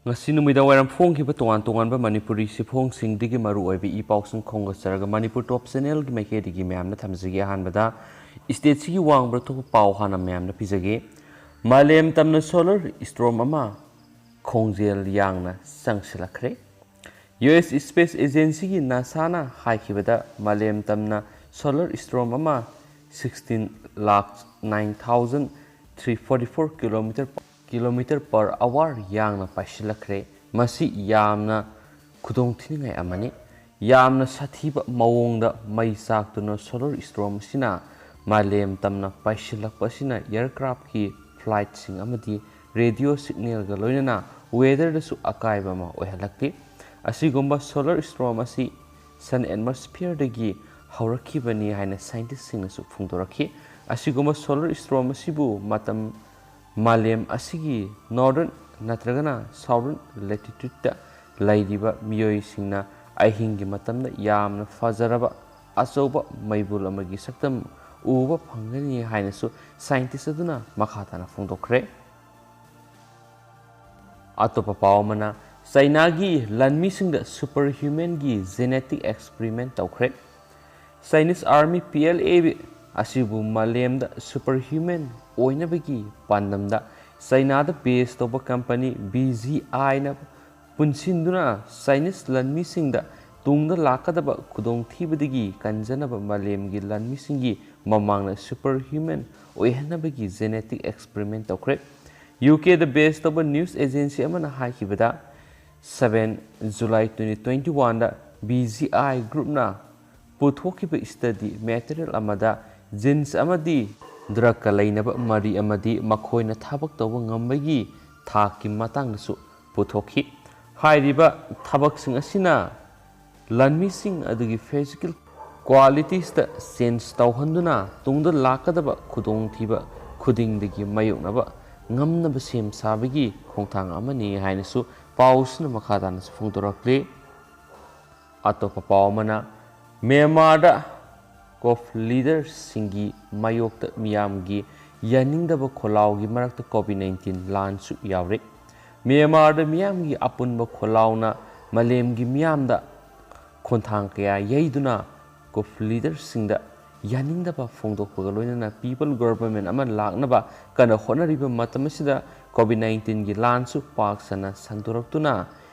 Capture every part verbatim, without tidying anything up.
ꯉꯁꯤ ꯅꯨꯃꯤꯗꯥꯡ ꯋꯥꯏꯔꯝ ꯐꯣꯡꯈꯤꯕ ꯇꯣꯉꯥꯟ ꯇꯣꯉꯥꯟꯕ ꯃꯅꯤꯄꯨꯔꯤ ꯁꯤꯐꯣꯡꯁꯤꯡꯗꯒꯤ ꯃꯔꯨ ꯑꯣꯏꯕ ꯏ ꯄꯥꯎꯁꯤꯡ ꯈꯣꯝꯒꯠꯆꯔꯒ ꯃꯅꯤꯄꯨꯔ ꯇꯣꯞ ꯆꯦꯅꯦꯜꯒꯤ ꯃꯥꯏꯀꯩꯗꯒꯤ ꯃꯌꯥꯝꯅ ꯊꯝꯖꯒꯦ꯫ ꯑꯍꯥꯟꯕꯗ ꯁ꯭ꯇꯦꯠꯁꯤꯒꯤ ꯋꯥꯡꯕꯗ ꯊꯣꯛꯄ ꯄꯥꯎ ꯍꯥꯟꯅ ꯃꯌꯥꯝꯅ ꯄꯤꯖꯒꯦ꯫ ꯃꯥꯂꯦꯝ ꯇꯝꯅ ꯁꯣꯂꯔ ꯁ꯭ꯇꯣꯔꯝ ꯑꯃ ꯈꯣꯡꯖꯦꯜ ꯌꯥꯡꯅ ꯆꯪꯁꯤꯜꯂꯛꯈ꯭ꯔꯦ꯫ ꯌꯨ ꯑꯦꯁ ꯁ꯭ꯄꯦꯁ ꯑꯦꯖꯦꯟꯁꯤꯒꯤ ꯅꯥꯁꯥꯅ ꯍꯥꯏꯈꯤꯕꯗ ꯃꯥꯂꯦꯝ ꯇꯝꯅ ꯁꯣꯂꯔ ꯁ꯭ꯇꯣꯔꯝ ꯑꯃ sixteen lakh nine thousand three forty four kilometer kilometer per hour ꯌꯥꯡꯅ ꯄꯥꯏꯁꯤꯜꯂꯛꯈ꯭ꯔꯦ꯫ ꯃꯁꯤ ꯌꯥꯝꯅ ꯈꯨꯗꯣꯡꯊꯤꯅꯤꯡꯉꯥꯏ ꯑꯃꯅꯤ꯫ ꯌꯥꯝꯅ ꯁꯥꯊꯤꯕ ꯃꯑꯣꯡꯗ ꯃꯩ ꯆꯥꯛꯇꯨꯅ ꯁꯣꯂꯔ ꯁ꯭ꯇꯣꯔꯝ ꯑꯁꯤꯅ ꯃꯥꯂꯦꯝ ꯇꯝꯅ ꯄꯥꯏꯁꯤꯜꯂꯛꯄ ꯑꯁꯤꯅ ꯑꯦꯌꯔꯀ꯭ꯔꯥꯐꯀꯤ ꯐ꯭ꯂꯥꯏꯠꯁꯤꯡ ꯑꯃꯗꯤ ꯔꯦꯗꯤꯑꯣ ꯁꯤꯒꯅꯦꯜꯒ ꯂꯣꯏꯅꯅ ꯋꯦꯗꯔꯗꯁꯨ ꯑꯀꯥꯏꯕ ꯑꯃ ꯑꯣꯏꯍꯜꯂꯛꯇꯦ꯫ ꯑꯁꯤꯒꯨꯝꯕ ꯁꯣꯂꯔ ꯁ꯭ꯇꯣꯔꯝ ꯑꯁꯤ ꯁꯟ ꯑꯦꯠꯃꯣꯁꯐꯤꯌꯔꯗꯒꯤ ꯍꯧꯔꯛꯈꯤꯕꯅꯤ ꯍꯥꯏꯅ ꯁꯥꯏꯟꯇꯤꯁꯁꯤꯡꯅꯁꯨ ꯐꯣꯡꯗꯣꯔꯛꯈꯤ꯫ ꯑꯁꯤꯒꯨꯝꯕ ꯁꯣꯂꯔ ꯁ꯭ꯇꯣꯔꯝ ꯑꯁꯤꯕꯨ ꯃꯇꯝ ꯃꯥꯂꯦꯝ ꯑꯁꯤꯒꯤ ꯅꯣꯔꯗꯔꯟ ꯅꯠꯇ꯭ꯔꯒꯅ ꯁꯥꯎꯗꯔꯟ ꯂꯦꯇꯤꯇ꯭ꯌꯨꯠꯇ ꯂꯩꯔꯤꯕ ꯃꯤꯑꯣꯏꯁꯤꯡꯅ ꯑꯍꯤꯡꯒꯤ ꯃꯇꯝꯗ ꯌꯥꯝꯅ ꯐꯖꯔꯕ ꯑꯆꯧꯕ ꯃꯩꯕꯨꯜ ꯑꯃꯒꯤ ꯁꯛꯇꯝ ꯎꯕ ꯐꯪꯒꯅꯤ ꯍꯥꯏꯅꯁꯨ ꯁꯥꯏꯟꯇꯤꯁ ꯑꯗꯨꯅ ꯃꯈꯥ ꯇꯥꯅ ꯐꯣꯡꯗꯣꯛꯈ꯭ꯔꯦ꯫ ꯑꯇꯣꯞꯄ ꯄꯥꯎ ꯑꯃꯅ, ꯆꯩꯅꯥꯒꯤ ꯂꯥꯟꯃꯤꯁꯤꯡꯗ ꯁꯨꯄꯔ ꯍ꯭ꯌꯨꯃꯦꯟꯒꯤ ꯖꯦꯅꯦꯇꯤꯛ ꯑꯦꯛꯁꯄꯔꯤꯃꯦꯟ ꯇꯧꯈ꯭ꯔꯦ꯫ Chinese army, P L A, ꯑꯁꯤꯕꯨ ꯃꯥꯂꯦꯝꯗ ꯁꯨꯄꯔ ꯍ꯭ꯌꯨꯃꯦꯟ ꯑꯣꯏꯅꯕꯒꯤ ꯄꯥꯟꯗꯝꯗ ꯆꯩꯅꯥꯗ ꯕꯦꯁ ꯇꯧꯕ ꯀꯝꯄꯅꯤ ꯕꯤ ꯖꯤ ꯑꯥꯏꯅ ꯄꯨꯟꯁꯤꯟꯗꯨꯅ ꯆꯥꯏꯅꯤꯁ ꯂꯥꯟꯃꯤꯁꯤꯡꯗ ꯇꯨꯡꯗ ꯂꯥꯛꯀꯗꯕ ꯈꯨꯗꯣꯡꯊꯤꯕꯗꯒꯤ ꯀꯟꯖꯅꯕ ꯃꯥꯂꯦꯝꯒꯤ ꯂꯥꯟꯃꯤꯁꯤꯡꯒꯤ ꯃꯃꯥꯡꯗ ꯁꯨꯄꯔ ꯍ꯭ꯌꯨꯃꯦꯟ ꯑꯣꯏꯍꯟꯅꯕꯒꯤ ꯖꯦꯅꯦꯇꯤꯛ ꯑꯦꯛꯁꯄꯔꯤꯃꯦꯟ ꯇꯧꯈ꯭ꯔꯦ꯫ ꯌꯨ ꯀꯦꯗ ꯕꯦꯁ ꯇꯧꯕ ꯅ꯭ꯌꯨꯁ ꯑꯦꯖꯦꯟꯁꯤ ꯑꯃꯅ ꯍꯥꯏꯈꯤꯕꯗ, seven July twenty twenty-oneꯗ ꯕꯤ ꯖꯤ ꯑꯥꯏ ꯒ꯭ꯔꯨꯞꯅ ꯄꯨꯊꯣꯛꯈꯤꯕ ꯁ꯭ꯇꯗꯤ ꯃꯦꯇꯔꯤꯌꯦꯜ ꯑꯃꯗ ꯖꯤꯟꯁ ꯑꯃꯗꯤ ꯗ꯭ꯔꯒꯀ ꯂꯩꯅꯕ ꯃꯔꯤ ꯑꯃꯗꯤ ꯃꯈꯣꯏꯅ ꯊꯕꯛ ꯇꯧꯕ ꯉꯝꯕꯒꯤ ꯊꯥꯛꯀꯤ ꯃꯇꯥꯡꯗꯁꯨ ꯄꯨꯊꯣꯛꯈꯤ꯫ ꯍꯥꯏꯔꯤꯕ ꯊꯕꯛꯁꯤꯡ ꯑꯁꯤꯅ ꯂꯥꯟꯃꯤꯁꯤꯡ ꯑꯗꯨꯒꯤ ꯐꯤꯖꯤꯀꯦꯜ ꯀ꯭ꯋꯥꯂꯤꯇꯤꯁꯇ ꯆꯦꯟꯖ ꯇꯧꯍꯟꯗꯨꯅ ꯇꯨꯡꯗ ꯂꯥꯛꯀꯗꯕ ꯈꯨꯗꯣꯡꯊꯤꯕ ꯈꯨꯗꯤꯡꯗꯒꯤ ꯃꯥꯌꯣꯛꯅꯕ ꯉꯝꯅꯕ ꯁꯦꯝ ꯁꯥꯕꯒꯤ ꯈꯣꯡꯊꯥꯡ ꯑꯃꯅꯤ ꯍꯥꯏꯅꯁꯨ ꯄꯥꯎꯁꯤꯅ ꯃꯈꯥ ꯇꯥꯅꯁꯨ ꯐꯣꯡꯗꯣꯔꯛꯂꯤ꯫ ꯑꯇꯣꯞꯄ ꯄꯥꯎ ꯑꯃꯅ, ꯃ꯭ꯌꯥꯟꯃꯥꯔꯗ ꯀꯣꯞ ꯂꯤꯗꯔꯁꯤꯡꯒꯤ ꯃꯥꯌꯣꯛꯇ ꯃꯤꯌꯥꯝꯒꯤ ꯌꯥꯅꯤꯡꯗꯕ ꯈꯣꯜꯂꯥꯎꯒꯤ ꯃꯔꯛꯇ ꯀꯣꯚꯤꯗ nineteen ꯂꯥꯟꯁꯨ ꯌꯥꯎꯔꯤ꯫ ꯃ꯭ꯌꯥꯟꯃꯥꯔꯗ ꯃꯤꯌꯥꯝꯒꯤ ꯑꯄꯨꯟꯕ ꯈꯣꯜꯂꯥꯎꯅ ꯃꯥꯂꯦꯝꯒꯤ ꯃꯤꯌꯥꯝꯗ ꯈꯣꯟꯊꯥꯡ ꯀꯌꯥ ꯌꯩꯗꯨꯅ ꯀꯨꯞ ꯂꯤꯗꯔꯁꯤꯡꯗ ꯌꯥꯅꯤꯡꯗꯕ ꯐꯣꯡꯗꯣꯛꯄꯒ ꯂꯣꯏꯅꯅ ꯄꯤꯄꯜ ꯒꯣꯚꯔꯟꯃꯦꯟ ꯑꯃ ꯂꯥꯛꯅꯕ ꯀꯟꯅ ꯍꯣꯠꯅꯔꯤꯕ ꯃꯇꯝ ꯑꯁꯤꯗ ꯀꯣꯚꯤꯗ ꯅꯥꯏꯟꯇꯤꯟꯒꯤ ꯂꯥꯟꯁꯨ ꯄꯥꯛ ꯁꯟꯅ ꯁꯟꯗꯣꯔꯛꯇꯨꯅ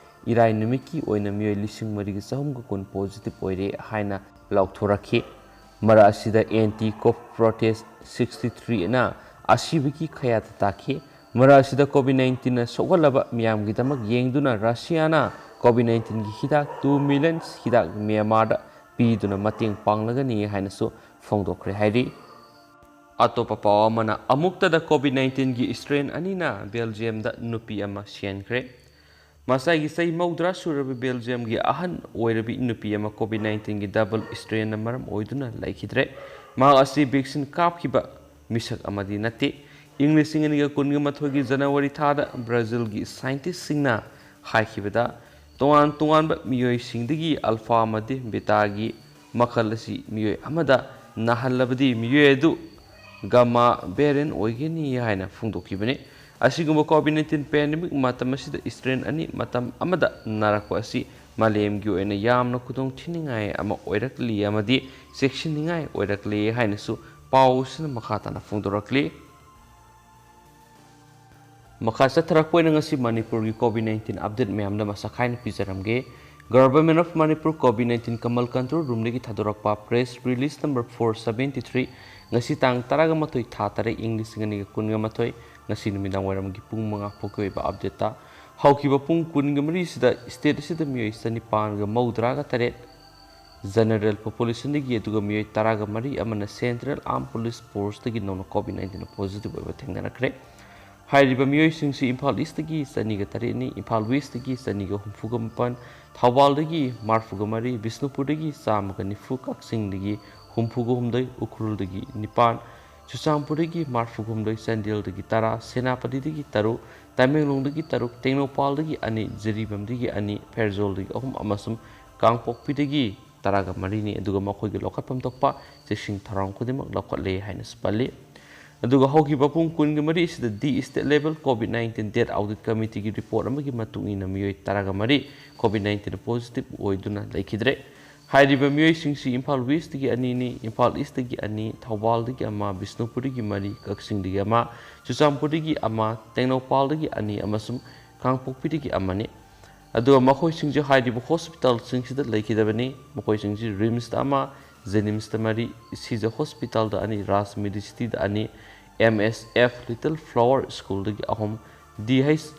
ꯏꯔꯥꯏ ꯅꯨꯃꯤꯠꯀꯤ ꯑꯣꯏꯅ ꯃꯤꯑꯣꯏ ꯂꯤꯁꯤꯡ ꯃꯔꯤꯒ ꯆꯍꯨꯝꯒ ꯀꯨꯟ ꯄꯣꯖꯤꯇꯤꯚ ꯑꯣꯏꯔꯦ ꯍꯥꯏꯅ ꯂꯥꯎꯊꯣꯔꯛꯈꯤ꯫ ꯃꯔꯛ ꯑꯁꯤꯗ anti cope protest sixty three ꯑꯅ ꯑꯁꯤꯕꯒꯤ ꯈꯌꯥꯠꯇ ꯇꯥꯈꯤ꯫ ꯃꯔꯛ ꯑꯁꯤꯗ ꯀꯣꯚꯤꯗ ꯅꯥꯏꯟꯇꯤꯟꯅ ꯁꯣꯛꯍꯜꯂꯕ ꯃꯤꯌꯥꯝꯒꯤꯗꯃꯛ ꯌꯦꯡꯗꯨꯅ ꯔꯁꯤꯌꯥꯅ ꯀꯣꯚꯤꯗ ꯅꯥꯏꯟꯇꯤꯟꯒꯤ ꯍꯤꯗꯥꯛ ꯇꯨ ꯃꯤꯂꯤꯌꯟ ꯍꯤꯗꯥꯛ ꯃ꯭ꯌꯥꯟꯃꯥꯔꯗ ꯄꯤꯗꯨꯅ ꯃꯇꯦꯡ ꯄꯥꯡꯂꯒꯅꯤ ꯍꯥꯏꯅꯁꯨ ꯐꯣꯡꯗꯣꯛꯈ꯭ꯔꯦ ꯍꯥꯏꯔꯤ꯫ ꯑꯇꯣꯞꯄ ꯄꯥꯎ ꯑꯃꯅ, ꯑꯃꯨꯛꯇꯗ ꯀꯣꯚꯤꯗ ꯅꯥꯏꯟꯇꯤꯟꯒꯤ ꯁ꯭ꯇ꯭ꯔꯦꯟ ꯑꯅꯤꯅ ꯕꯦꯜꯖꯤꯌꯝꯗ ꯅꯨꯄꯤ ꯑꯃ ꯁꯤꯍꯟꯈ꯭ꯔꯦ꯫ ꯃꯁꯥꯒꯤ ꯆꯍꯤ ꯃꯧꯗ꯭ꯔꯥ ꯁꯨꯔꯕ ꯕꯦꯜꯖꯤꯌꯝꯒꯤ ꯑꯍꯟ ꯑꯣꯏꯔꯕꯤ ꯅꯨꯄꯤ ꯑꯃ ꯀꯣꯚꯤꯗ ꯅꯥꯏꯟꯇꯤꯟꯒꯤ ꯗꯕꯜ ꯁ꯭ꯇ꯭ꯔꯦꯟꯅ ꯃꯔꯝ ꯑꯣꯏꯗꯨꯅ ꯂꯩꯈꯤꯗ꯭ꯔꯦ꯫ ꯃꯍꯥꯛ ꯑꯁꯤ ꯚꯦꯛꯁꯤꯟ ꯀꯥꯞꯈꯤꯕ ꯃꯤꯁꯛ ꯑꯃꯗꯤ ꯅꯠꯇꯦ꯫ ꯏꯪ ꯂꯤꯁꯤꯡ ꯑꯅꯤꯒ ꯀꯨꯟꯒ ꯃꯥꯊꯣꯏꯒꯤ ꯖꯅꯋꯥꯔꯤ ꯊꯥꯗ ꯕ꯭ꯔꯥꯖꯤꯜꯒꯤ ꯁꯥꯏꯟꯇꯤꯁꯁꯤꯡꯅ ꯍꯥꯏꯈꯤꯕꯗ, ꯇꯣꯉꯥꯟ ꯇꯣꯉꯥꯟꯕ ꯃꯤꯑꯣꯏꯁꯤꯡꯗꯒꯤ ꯑꯜꯐꯥ ꯑꯃꯗꯤ ꯕꯦꯇꯥꯒꯤ ꯃꯈꯜ ꯑꯁꯤ ꯃꯤꯑꯣꯏ ꯑꯃꯗ ꯅꯥꯍꯜꯂꯕꯗꯤ ꯃꯤꯑꯣꯏ ꯑꯗꯨ ꯒꯥꯃꯥ ꯚꯦꯔꯤꯌꯟ ꯑꯣꯏꯒꯅꯤ ꯍꯥꯏꯅ ꯐꯣꯡꯗꯣꯛꯈꯤꯕꯅꯤ꯫ ꯑꯁꯤꯒꯨꯝꯕ ꯀꯣꯚꯤꯗ ꯅꯥꯏꯟꯇꯤꯟ ꯄꯦꯟꯗꯦꯃꯤꯛ ꯃꯇꯝ ꯑꯁꯤꯗ ꯁ꯭ꯇ꯭ꯔꯦꯟ ꯑꯅꯤ ꯃꯇꯝ ꯑꯃꯗ ꯅꯥꯔꯛꯄ ꯑꯁꯤ ꯃꯥꯂꯦꯝꯒꯤ ꯑꯣꯏꯅ ꯌꯥꯝꯅ ꯈꯨꯗꯣꯡ ꯊꯤꯅꯤꯡꯉꯥꯏ ꯑꯃ ꯑꯣꯏꯔꯛꯂꯤ ꯑꯃꯗꯤ ꯆꯦꯛꯁꯤꯟꯅꯤꯡꯉꯥꯏ ꯑꯣꯏꯔꯛꯂꯤ ꯍꯥꯏꯅꯁꯨ ꯄꯥꯎ ꯑꯁꯤꯅ ꯃꯈꯥ ꯇꯥꯅ ꯐꯣꯡꯗꯣꯔꯛꯂꯤ꯫ ꯃꯈꯥ ꯆꯠꯊꯔꯛꯄ ꯑꯣꯏꯅ ꯉꯁꯤ ꯃꯅꯤꯄꯨꯔꯒꯤ ꯀꯣꯚꯤꯗ ꯅꯥꯏꯟꯇꯤꯟ ꯑꯞꯗꯦꯠ ꯃꯌꯥꯝꯗ ꯃꯁꯛ ꯈꯥꯏꯅ ꯄꯤꯖꯔꯝꯒꯦ꯫ Government of Manipur COVID nineteen command control ꯔꯨꯝꯗꯒꯤ ꯊꯥꯗꯣꯔꯛꯄ press release number four seventy three, ꯉꯁꯤ ꯇꯥꯡ ꯇꯔꯥꯒ ꯃꯥꯊꯣꯏ ꯊꯥ ꯇꯔꯦꯠ ꯏꯪ ꯂꯤꯁꯤꯡ ꯑꯅꯤꯒ ꯀꯨꯟꯒ ꯃꯥꯊꯣꯏ, ꯉꯁꯤ ꯅꯨꯃꯤꯗꯥꯡ ꯋꯥꯏꯔꯝꯒꯤ ꯄꯨꯡ ꯃꯉꯥ ꯐꯥꯎꯒꯤ ꯑꯣꯏꯕ ꯑꯞꯗꯦꯠꯇ, ꯍꯧꯈꯤꯕ ꯄꯨꯡ ꯀꯨꯟꯒ ꯃꯔꯤꯁꯤꯗ ꯁ꯭ꯇꯦꯠ ꯑꯁꯤꯗ ꯃꯤꯑꯣꯏ ꯆꯅꯤꯄꯥꯟꯒ ꯃꯧꯗ꯭ꯔꯥꯒ ꯇꯔꯦꯠ ꯖꯦꯅꯔꯦꯜ ꯄꯣꯄꯨꯂꯦꯁꯟꯗꯒꯤ, ꯑꯗꯨꯒ ꯃꯤꯑꯣꯏ ꯇꯔꯥꯒ ꯃꯔꯤ ꯑꯃꯅ ꯁꯦꯟꯇ꯭ꯔꯦꯜ ꯑꯥꯔꯝ ꯄꯨꯂꯤꯁ ꯐꯣꯔꯁꯇꯒꯤ ꯅꯧꯅ ꯀꯣꯚꯤꯗ ꯅꯥꯏꯟꯇꯤꯟ ꯄꯣꯖꯤꯇꯤꯚ ꯑꯣꯏꯕ ꯊꯦꯡꯅꯔꯛꯈ꯭ꯔꯦ꯫ ꯍꯥꯏꯔꯤꯕ ꯃꯤꯑꯣꯏꯁꯤꯡꯁꯤ ꯏꯝꯐꯥꯜ ꯏꯁꯇꯒꯤ ꯆꯅꯤꯒ ꯇꯔꯦꯠꯅꯤ, ꯏꯝꯐꯥꯜ ꯋꯦꯁꯇꯒꯤ ꯆꯅꯤꯒ ꯍꯨꯝꯐꯨꯒ ꯃꯥꯄꯟ, ꯊꯧꯕꯥꯜꯗꯒꯤ ꯃꯔꯐꯨꯒ ꯃꯔꯤ, ꯕꯤꯁꯅꯨꯄꯨꯔꯗꯒꯤ ꯆꯥꯝꯃꯒ ꯅꯤꯐꯨ, ꯀꯛꯆꯤꯡꯗꯒꯤ ꯍꯨꯝꯐꯨꯒ ꯍꯨꯝꯗꯣꯏ, ꯎꯈ꯭ꯔꯨꯜꯗꯒꯤ ꯅꯤꯄꯥꯟ, ꯆꯨꯔꯆꯥꯟꯄꯨꯔꯗꯒꯤ ꯃꯔꯐꯨꯒ ꯍꯨꯝꯗꯣꯏ, ꯆꯥꯟꯗꯦꯜꯗꯒꯤ ꯇꯔꯥ, ꯁꯦꯅꯥꯄꯇꯤꯗꯒꯤ ꯇꯔꯨꯛ, ꯇꯃꯦꯡꯂꯣꯡꯗꯒꯤ ꯇꯔꯨꯛ, ꯇꯦꯡꯅꯧꯄꯥꯜꯗꯒꯤ ꯑꯅꯤ, ꯖꯤꯔꯤꯕꯥꯝꯗꯒꯤ ꯑꯅꯤ, ꯐꯦꯔꯖꯣꯜꯗꯒꯤ ꯑꯍꯨꯝ ꯑꯃꯁꯨꯡ ꯀꯥꯡꯄꯣꯛꯄꯤꯗꯒꯤ ꯇꯔꯥꯒ ꯃꯔꯤꯅꯤ꯫ ꯑꯗꯨꯒ ꯃꯈꯣꯏꯒꯤ ꯂꯧꯈꯠꯐꯝ ꯊꯣꯛꯄ ꯆꯦꯛꯁꯤꯟ ꯊꯧꯔꯥꯡ ꯈꯨꯗꯤꯡꯃꯛ ꯂꯧꯈꯠꯂꯦ ꯍꯥꯏꯅꯁꯨ ꯄꯜꯂꯤ꯫ ꯑꯗꯨꯒ ꯍꯧꯈꯤꯕ ꯄꯨꯡ ꯀꯨꯟꯒ ꯃꯔꯤ ꯑꯁꯤꯗ the state level COVID nineteen death audit ꯀꯃꯤꯇꯤꯒꯤ ꯔꯤꯄꯣꯔꯠ ꯑꯃꯒꯤ ꯃꯇꯨꯡ ꯏꯟꯅ ꯃꯤꯑꯣꯏ ꯇꯔꯥꯒ ꯃꯔꯤ ꯀꯣꯚꯤꯗ ꯅꯥꯏꯟꯇꯤꯟ ꯄꯣꯖꯤꯇꯤꯚ ꯑꯣꯏꯗꯨꯅ ꯂꯩꯈꯤꯗ꯭ꯔꯦ꯫ ꯍꯥꯏꯔꯤꯕ ꯃꯤꯑꯣꯏꯁꯤꯡꯁꯤ ꯏꯝꯐꯥꯜ ꯋꯦꯁꯇꯒꯤ ꯑꯅꯤꯅꯤ, ꯏꯝꯐꯥꯜ ꯏꯁꯇꯒꯤ ꯑꯅꯤ, ꯊꯧꯕꯥꯜꯗꯒꯤ ꯑꯃ, ꯕꯤꯁꯅꯨꯄꯨꯔꯗꯒꯤ ꯃꯔꯤ, ꯀꯛꯆꯤꯡꯗꯒꯤ ꯑꯃ, ꯆꯨꯔꯆꯥꯟꯄꯨꯔꯗꯒꯤ ꯑꯃ, ꯇꯦꯡꯅꯧꯄꯜꯗꯒꯤ ꯑꯅꯤ ꯑꯃꯁꯨꯡ ꯀꯥꯡꯄꯣꯛꯄꯤꯗꯒꯤ ꯑꯃꯅꯤ꯫ ꯑꯗꯨꯒ ꯃꯈꯣꯏꯁꯤꯡꯁꯤ ꯍꯥꯏꯔꯤꯕ ꯍꯣꯁꯄꯤꯇꯥꯜꯁꯤꯡꯁꯤꯗ ꯂꯩꯈꯤꯗꯕꯅꯤ꯫ ꯃꯈꯣꯏꯁꯤꯡꯁꯤ ꯔꯤꯝꯁꯇ ꯑꯃ, ꯖꯦꯅꯤꯝꯁꯇ ꯃꯔꯤ, ꯁꯤꯖ ꯍꯣꯁꯄꯤꯇꯥꯜꯗ ꯑꯅꯤ, ꯔꯥꯖ ꯃꯦꯗꯤꯁꯤꯇꯤꯗ ꯑꯅꯤ, ꯑꯦꯝ ꯑꯦꯁ ꯑꯦꯐ ꯂꯤꯇꯜ ꯐ꯭ꯂꯥꯋꯔ ꯁ꯭ꯀꯨꯜꯗꯒꯤ ꯑꯍꯨꯝ, ꯗꯤ ꯑꯩꯆ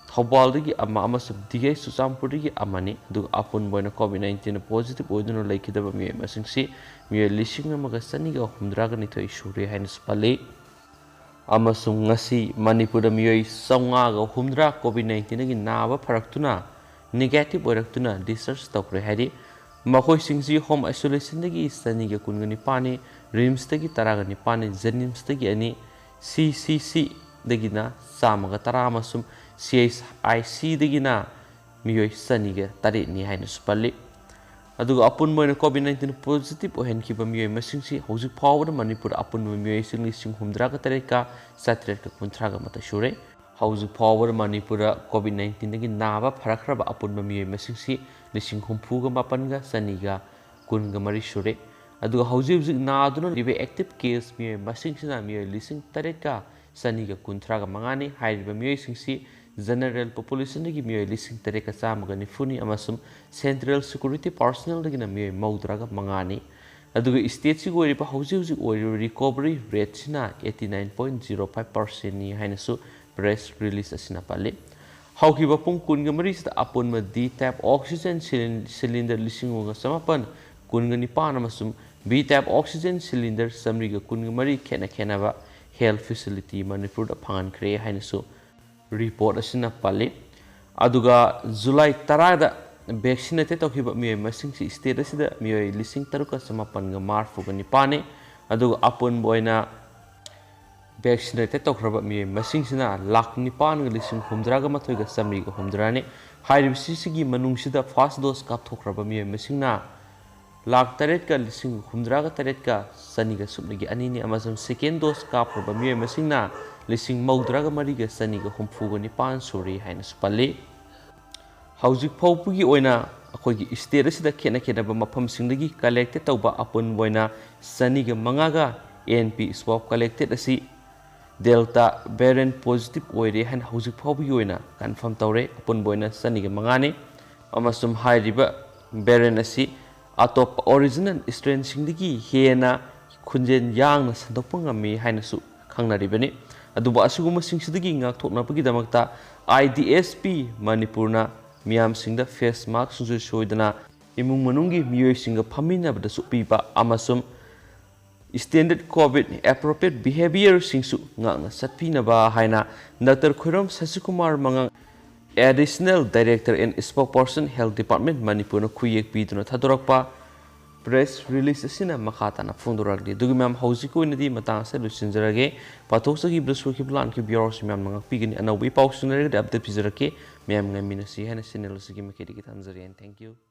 ꯊꯧꯕꯥꯜꯗꯒꯤ ꯑꯃ ꯑꯃꯁꯨꯡ ꯗꯤ ꯑꯩꯆ ꯆꯨꯔꯆꯥꯟꯄꯨꯔꯗꯒꯤ ꯑꯃꯅꯤ꯫ ꯑꯗꯨꯒ ꯑꯄꯨꯟꯕ ꯑꯣꯏꯅ ꯀꯣꯚꯤꯗ ꯅꯥꯏꯟꯇꯤꯟ ꯄꯣꯖꯤꯇꯤꯚ ꯑꯣꯏꯗꯨꯅ ꯂꯩꯈꯤꯗꯕ ꯃꯤꯑꯣꯏ ꯃꯁꯤꯡꯁꯤ ꯃꯤꯑꯣꯏ ꯂꯤꯁꯤꯡ ꯑꯃꯒ ꯆꯅꯤꯒ ꯍꯨꯝꯗ꯭ꯔꯥꯒ ꯅꯤꯊꯣꯏ ꯁꯨꯔꯦ ꯍꯥꯏꯅꯁꯨ ꯄꯜꯂꯤ꯫ ꯑꯃꯁꯨꯡ ꯉꯁꯤ ꯃꯅꯤꯄꯨꯔꯗ ꯃꯤꯑꯣꯏ ꯆꯥꯝꯃꯉꯥꯒ ꯍꯨꯝꯗ꯭ꯔꯥ ꯀꯣꯚꯤꯗ ꯅꯥꯏꯟꯇꯤꯟꯒꯤ ꯅꯥꯕ ꯐꯔꯛꯇꯨꯅ ꯅꯦꯒꯦꯇꯤꯚ ꯑꯣꯏꯔꯛꯇꯨꯅ ꯗꯤꯁꯆꯥꯔꯖ ꯇꯧꯈ꯭ꯔꯦ ꯍꯥꯏꯔꯤ꯫ ꯃꯈꯣꯏꯁꯤꯡꯁꯤ ꯍꯣꯝ ꯑꯥꯏꯁꯣꯂꯦꯁꯟꯗꯒꯤ ꯆꯅꯤꯒ ꯀꯨꯟꯒ ꯅꯤꯄꯥꯟꯅꯤ, ꯔꯤꯝꯁꯇꯒꯤ ꯇꯔꯥꯒ ꯅꯤꯄꯥꯟꯅꯤ, ꯖꯦꯅꯤꯝꯁꯇꯒꯤ ꯑꯅꯤ, ꯁꯤ ꯁꯤ ꯁꯤꯗꯒꯤꯅ ꯆꯥꯝꯃꯒ ꯇꯔꯥ ꯑꯃꯁꯨꯡ ꯁꯤ ꯑꯩꯆ ꯑꯥꯏ ꯁꯤꯗꯒꯤꯅ ꯃꯤꯑꯣꯏ ꯆꯅꯤꯒ ꯇꯔꯦꯠꯅꯤ ꯍꯥꯏꯅꯁꯨ ꯄꯜꯂꯤ꯫ ꯑꯗꯨꯒ ꯑꯄꯨꯟꯕ ꯑꯣꯏꯅ ꯀꯣꯚꯤꯗ ꯅꯥꯏꯟꯇꯤꯟ ꯄꯣꯖꯤꯇꯤꯚ ꯑꯣꯏꯍꯟꯈꯤꯕ ꯃꯤꯑꯣꯏ ꯃꯁꯤꯡꯁꯤ ꯍꯧꯖꯤꯛ ꯐꯥꯎꯕꯗ ꯃꯅꯤꯄꯨꯔꯗ ꯑꯄꯨꯟꯕ ꯃꯤꯑꯣꯏꯁꯤꯡ ꯂꯤꯁꯤꯡ ꯍꯨꯝꯗ꯭ꯔꯥꯒ ꯇꯔꯦꯠꯀ ꯆꯥꯇ꯭ꯔꯦꯠꯀ ꯀꯨꯟꯊ꯭ꯔꯥꯒ ꯃꯥꯊꯣꯏ ꯁꯨꯔꯦ꯫ ꯍꯧꯖꯤꯛ ꯐꯥꯎꯕꯗ ꯃꯅꯤꯄꯨꯔꯗ ꯀꯣꯚꯤꯗ ꯅꯥꯏꯟꯇꯤꯟꯗꯒꯤ ꯅꯥꯕ ꯐꯔꯛꯈ꯭ꯔꯕ ꯑꯄꯨꯟꯕ ꯃꯤꯑꯣꯏ ꯃꯁꯤꯡꯁꯤ ꯂꯤꯁꯤꯡ ꯍꯨꯝꯐꯨꯒ ꯃꯥꯄꯟꯒ ꯆꯅꯤꯒ ꯀꯨꯟꯒ ꯃꯔꯤ ꯁꯨꯔꯦ꯫ ꯑꯗꯨꯒ ꯍꯧꯖꯤꯛ ꯍꯧꯖꯤꯛ ꯅꯥꯗꯨꯅ ꯂꯩꯔꯤꯕ ꯑꯦꯛꯇꯤꯚ ꯀꯦꯁ ꯃꯤꯑꯣꯏ ꯃꯁꯤꯡꯁꯤꯅ ꯃꯤꯑꯣꯏ ꯂꯤꯁꯤꯡ ꯇꯔꯦꯠꯀ ꯆꯅꯤꯒ ꯀꯨꯟꯊ꯭ꯔꯥꯒ ꯃꯉꯥꯅꯤ꯫ ꯍꯥꯏꯔꯤꯕ ꯃꯤꯑꯣꯏꯁꯤꯡꯁꯤ ꯖꯦꯅꯔꯦꯜ ꯄꯣꯄꯨꯂꯦꯁꯟꯗꯒꯤ ꯃꯤꯑꯣꯏ ꯂꯤꯁꯤꯡ ꯇꯔꯦꯠꯀ ꯆꯥꯝꯃꯒ ꯅꯤꯐꯨꯅꯤ ꯑꯃꯁꯨꯡ ꯁꯦꯟꯇ꯭ꯔꯦꯜ ꯁꯦꯀ꯭ꯌꯨꯔꯤꯇꯤ ꯄꯥꯔꯁꯅꯦꯜꯗꯒꯤꯅ ꯃꯤꯑꯣꯏ ꯃꯧꯗ꯭ꯔꯥꯒ ꯃꯉꯥꯅꯤ꯫ ꯑꯗꯨꯒ ꯁ꯭ꯇꯦꯠꯁꯤꯒꯤ ꯑꯣꯏꯔꯤꯕ ꯍꯧꯖꯤꯛ ꯍꯧꯖꯤꯛ ꯑꯣꯏꯔꯤꯕ ꯔꯤꯀꯣꯚꯔꯤ ꯔꯦꯠꯁꯤꯅ eighty nine point zero five ꯄꯥꯔꯁꯦꯟꯠꯅꯤ ꯍꯥꯏꯅꯁꯨ ꯄ꯭ꯔꯦꯁ ꯔꯤꯂꯤꯖ ꯑꯁꯤꯅ ꯄꯜꯂꯤ꯫ ꯍꯧꯈꯤꯕ ꯄꯨꯡ ꯀꯨꯟꯒ ꯃꯔꯤꯁꯤꯗ ꯑꯄꯨꯟꯕ ꯗꯤ ꯇꯥꯏꯞ ꯑꯣꯛꯁꯤꯖꯦꯟ ꯁꯤꯂꯤꯟ-, ꯁꯤꯂꯤꯟꯗꯔ ꯂꯤꯁꯤꯡ ꯑꯃꯒ ꯆꯃꯥꯄꯟ ꯀꯨꯟꯒ ꯅꯤꯄꯥꯟ ꯑꯃꯁꯨꯡ ꯕꯤ ꯇꯥꯏꯞ ꯑꯣꯛꯁꯤꯖꯦꯟ ꯁꯤꯂꯤꯟꯗꯔ ꯆꯥꯃꯔꯤꯒ ꯀꯨꯟꯒ ꯃꯔꯤ ꯈꯦꯠꯅ ꯈꯦꯠꯅꯕ ꯍꯦꯜꯊ ꯐꯦꯁꯤꯂꯤꯇꯤ ꯃꯅꯤꯄꯨꯔꯗ ꯐꯪꯍꯟꯈ꯭ꯔꯦ ꯍꯥꯏꯅꯁꯨ ꯔꯤꯄꯣꯔꯠ ꯑꯁꯤꯅ ꯄꯜꯂꯤ꯫ ꯑꯗꯨꯒ ꯖꯨꯂꯥꯏ ꯇꯔꯥꯗ ꯚꯦꯛꯁꯤꯅꯦꯇꯦꯠ ꯇꯧꯈꯤꯕ ꯃꯤꯑꯣꯏ ꯃꯁꯤꯡꯁꯤ ꯁ꯭ꯇꯦꯠ ꯑꯁꯤꯗ ꯃꯤꯑꯣꯏ ꯂꯤꯁꯤꯡ ꯇꯔꯨꯛꯀ ꯆꯃꯥꯄꯟꯒ ꯃꯔꯤꯐꯨꯒ ꯅꯤꯄꯥꯟꯅꯤ꯫ ꯑꯗꯨꯒ ꯑꯄꯨꯟꯕ ꯑꯣꯏꯅ ꯚꯦꯛꯁꯤꯅꯦꯇꯦꯠ ꯇꯧꯈ꯭ꯔꯕ ꯃꯤꯑꯣꯏ ꯃꯁꯤꯡꯁꯤꯅ ꯂꯥꯈ ꯅꯤꯄꯥꯟꯒ ꯂꯤꯁꯤꯡ ꯍꯨꯝꯗ꯭ꯔꯥꯒ ꯃꯥꯊꯣꯏꯒ ꯆꯥꯃꯔꯤꯒ ꯍꯨꯝꯗ꯭ꯔꯥꯅꯤ꯫ ꯍꯥꯏꯔꯤꯕꯁꯤꯁꯤꯒꯤ ꯃꯅꯨꯡꯁꯤꯗ ꯐꯥꯔꯁ ꯗꯣꯁ ꯀꯥꯞꯊꯣꯛꯈ꯭ꯔꯕ ꯃꯤꯑꯣꯏ ꯃꯁꯤꯡꯅ ꯂꯥꯈ ꯇꯔꯦꯠꯀ ꯂꯤꯁꯤꯡ ꯍꯨꯝꯗ꯭ꯔꯥꯒ ꯇꯔꯦꯠꯀ ꯆꯅꯤꯒ ꯁꯨꯞꯅꯒꯤ ꯑꯅꯤꯅꯤ ꯑꯃꯁꯨꯡ ꯁꯦꯀꯦꯟ ꯗꯣꯁ ꯀꯥꯞꯈ꯭ꯔꯕ ꯃꯤꯑꯣꯏ ꯃꯁꯤꯡꯅ ꯂꯤꯁꯤꯡ ꯃꯧꯗ꯭ꯔꯥꯒ ꯃꯔꯤꯒ ꯆꯅꯤꯒ ꯍꯨꯝꯐꯨꯒ ꯅꯤꯄꯥꯟ ꯁꯨꯔꯤ ꯍꯥꯏꯅꯁꯨ ꯄꯜꯂꯤ꯫ ꯍꯧꯖꯤꯛ ꯐꯥꯎꯕꯒꯤ ꯑꯣꯏꯅ ꯑꯩꯈꯣꯏꯒꯤ state ꯑꯁꯤꯗ ꯈꯦꯠꯅ ꯈꯦꯠꯅꯕ ꯃꯐꯝꯁꯤꯡꯗꯒꯤ collected ꯇꯧꯕ ꯑꯄꯨꯟꯕ ꯑꯣꯏꯅ ꯆꯅꯤꯒ ꯃꯉꯥꯒ ANP swab collected ꯑꯁꯤ Delta variant positive ꯑꯣꯏꯔꯦ ꯍꯥꯏꯅ ꯍꯧꯖꯤꯛ ꯐꯥꯎꯕꯒꯤ ꯑꯣꯏꯅ confirm ꯇꯧꯔꯦ꯫ ꯑꯄꯨꯟꯕ ꯑꯣꯏꯅ ꯆꯅꯤꯒ ꯃꯉꯥꯅꯤ ꯑꯃꯁꯨꯡ ꯍꯥꯏꯔꯤꯕ variant ꯑꯁꯤ ꯑꯇꯣꯞꯄ original strainꯁꯤꯡꯗꯒꯤ ꯍꯦꯟꯅ ꯈꯣꯟꯖꯦꯜ ꯌꯥꯡꯅ ꯁꯟꯗꯣꯛꯄ ꯉꯝꯃꯤ ꯍꯥꯏꯅꯁꯨ ꯈꯪꯅꯔꯤꯕꯅꯤ꯫ ꯑꯗꯨꯕꯨ ꯑꯁꯤꯒꯨꯝꯕꯁꯤꯡꯁꯤꯗꯒꯤ ꯉꯥꯛꯊꯣꯛꯅꯕꯒꯤꯗꯃꯛꯇ IDSP ꯃꯅꯤꯄꯨꯔꯅ ꯃꯤꯌꯥꯝꯁꯤꯡꯗ face maskꯁꯤꯡꯁꯨ ꯁꯣꯏꯗꯅ ꯏꯃꯨꯡ ꯃꯅꯨꯡꯒꯤ ꯃꯤꯑꯣꯏꯁꯤꯡꯒ ꯐꯝꯃꯤꯟꯅꯕꯗꯁꯨ ꯄꯤꯕ ꯑꯃꯁꯨꯡ standard COVID appropriate behaviorꯁꯤꯡꯁꯨ ꯉꯥꯛꯅ ꯆꯠꯄꯤꯅꯕ ꯍꯥꯏꯅ doctor Khoirom ꯁꯁꯤꯀꯨꯃꯥꯔ ꯃꯉꯥꯡ, Additional Director and Spokesperson, Health Department, ꯃꯅꯤꯄꯨꯔꯅ ꯈꯨꯌꯦꯛ ꯄꯤꯗꯨꯅ ꯊꯥꯗꯣꯔꯛꯄ press release ꯑꯁꯤꯅ ꯃꯈꯥ ꯇꯥꯅ ꯐꯣꯡꯗꯣꯔꯛꯂꯤ꯫ ꯑꯗꯨꯒ ꯃꯌꯥꯝ, ꯍꯧꯖꯤꯛꯀꯤ ꯑꯣꯏꯅꯗꯤ ꯃꯇꯥꯡ ꯑꯁꯤꯗ ꯂꯣꯏꯁꯤꯟꯖꯔꯒꯦ꯫ ꯄꯥꯊꯣꯛꯆꯈꯤꯕꯗ ꯁꯣꯏꯈꯤꯕ ꯂꯥꯟꯈꯤꯕ ꯌꯥꯎꯔꯁꯨ ꯃꯌꯥꯝꯅ ꯉꯥꯛꯄꯤꯒꯅꯤ꯫ ꯑꯅꯧꯕ ꯏ ꯄꯥꯎꯁꯤꯡ ꯂꯩꯔꯒꯗꯤ update ꯄꯤꯖꯔꯛꯀꯦ꯫ ꯃꯌꯥꯝ ꯉꯥꯏꯃꯤꯟꯅꯁꯤ ꯍꯥꯏꯅ channel ꯑꯁꯤꯒꯤ ꯃꯥꯏꯀꯩꯗꯒꯤ ꯊꯝꯖꯔꯤ꯫ And thank you꯫